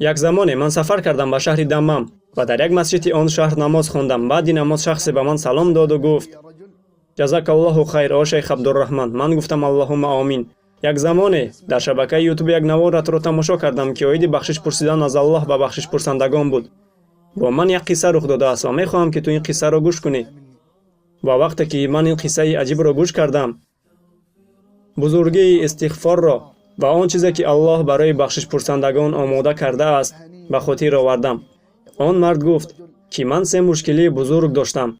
Як замоне ман сафар кардам ба шаҳри Даммам ва дар як масҷиди он шаҳр намоз хондам. Баъди намоз шахсе ба ман салом доду гуфт: «Ҷазакаллоҳу хайр, о шайх Абдурраҳман». Ман гуфтам: «Аллоҳумма омин». Як замоне дар шабакаи Ютуб як наворатро тамошо кардам, ки оиди бахшиш пурсидан аз Аллоҳ ба бахшишпурсандагон буд. Бо ман як қисса рух додааст ва мехоҳам, ки ту ин қиссаро гӯш кунӣ. Ва вақте ки ман ин қиссаи аҷибро гӯш кардам, бузургии истиғфорро ва он чизе, ки Аллоҳ барои бахшишпурсандагон омода кардааст, ба хотир овардам. Он мард гуфт, ки ман се мушкилии бузург доштам.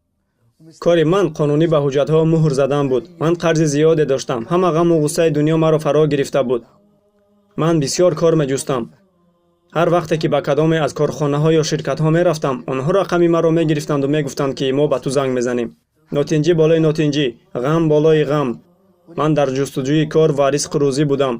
Кори ман қонунӣ ба ҳуҷҷатҳо муҳр задан буд. Ман қарзи зиёде доштам. Ҳама ғаму ғуссаи дунё маро фаро гирифта буд. Ман бисёр кор меҷустам. Ҳар вақте ки ба кадоме аз корхонаҳо ё ширкатҳо мерафтам, онҳо рақами маро мегирифтанду мегуфтанд, ки мо ба ту занг мезанем. Нотинҷӣ болои нотинҷӣ, ғам болои ғам. Ман дар ҷустуҷӯи кор ва ризқу рӯзӣ будам.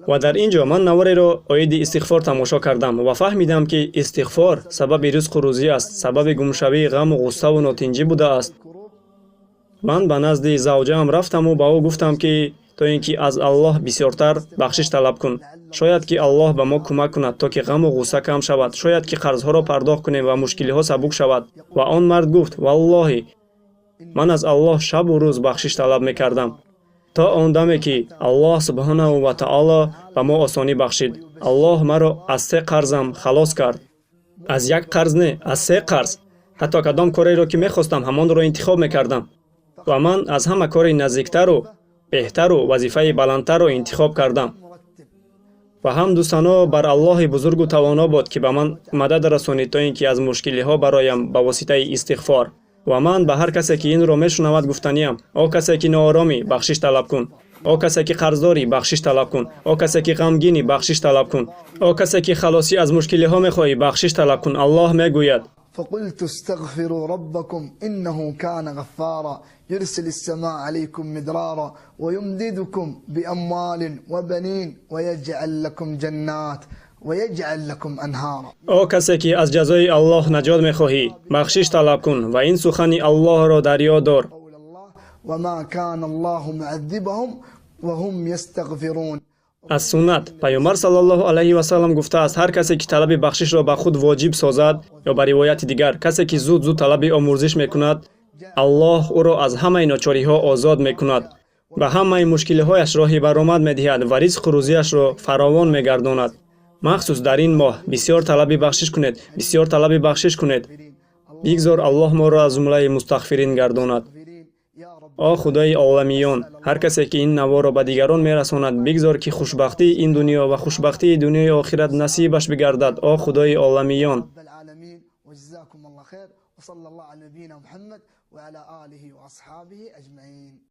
Ва дар ин ҷо ман навореро оиди истиғфор тамошо кардам ва фаҳмидам, ки истиғфор сабаби ризқу рӯзӣ аст, сабаби гумшавии ғаму ғуссаву нотинҷӣ будааст. Ман ба назди завҷаам рафтаму ба ӯ гуфтам, ки то ин ки аз Аллоҳ бисёртар бахшиш талаб кун. Шояд ки Аллоҳ ба мо кӯмак кунад, то ки ғаму ғусса кам шавад. Шояд ки қарзҳоро пардохт кунем ва мушкилиҳо сабук шавад. Ва он мард гуфт: «Валлоҳи, ман аз Аллоҳ шабу рӯз бахшиш талаб мекардам, то он даме ки Аллоҳ субҳонаҳу ва таоло ба мо осонӣ бахшид. Аллоҳ маро аз се қарзам халос кард. Аз як қарз не, аз се қарз. Ҳатто кадом кореро ки мехостам, ҳамонро интихоб мекардам ва ман аз ҳама кори наздиктару беҳтару вазифаи баландтарро интихоб кардам. Ва ҳамду сано бар Аллоҳи бузургу тавоно бод, ки ба ман мадад расонид, то ин ки аз мушкилиҳо бароям ба воситаи истиғфор. Ва ман ба ҳар касе, ки инро мешунавад, гуфтаниям: о касе ки нооромӣ, бахшиш талаб кун. О касе ки қарздорӣ, бахшиш талаб кун. О касе ки ғамгинӣ, бахшиш талаб кун. О касе ки халосӣ аз мушкилиҳо мехоҳӣ, бахшиш талаб кун. Аллоҳ мегӯяд: فقلت استغفروا ربكم إنه كان غفارا يرسل السماء عليكم مدرارا ويمددكم بأموال وبنين ويجعل لكم جنات ويجعل لكم أنهارا. О касе ки аз ҷазои Аллоҳ наҷот мехоҳӣ, бахшиш талаб кун ва ин сухани Аллоҳро дар ёд дор: قول الله: وما كان الله معذبهم وهم يستغفرون. Аз суннат: Паёмбар саллаллоҳу алайҳи васаллам гуфтааст: «Ҳар касе ки талаби бахшишро ба худ воҷиб созад», ё ба ривояти дигар, «касе ки зуд зуд талаби омӯрзиш мекунад, Аллоҳ ӯро аз ҳамаи ночориҳо озод мекунад, ба ҳамаи мушкилиҳояш роҳи баромад медиҳад ва ризқу рӯзиашро фаровон мегардонад». Махсус дар ин моҳ бисёр талаби бахшиш кунед, бисёр талаби бахшиш кунед. Бигзор Аллоҳ моро аз ҷумлаи мустағфирин гардонад. О Худои оламиён, ҳар касе ки ин наворро ба дигарон мерасонад, бигзор ки хушбахтии ин дунё ва хушбахтии дунёи охират насибаш бигардад. О Худои оламиён! رب العالمين، وجزاكم الله خير، وصلى الله على نبينا محمد وعلى آله وأصحابه أجمعين.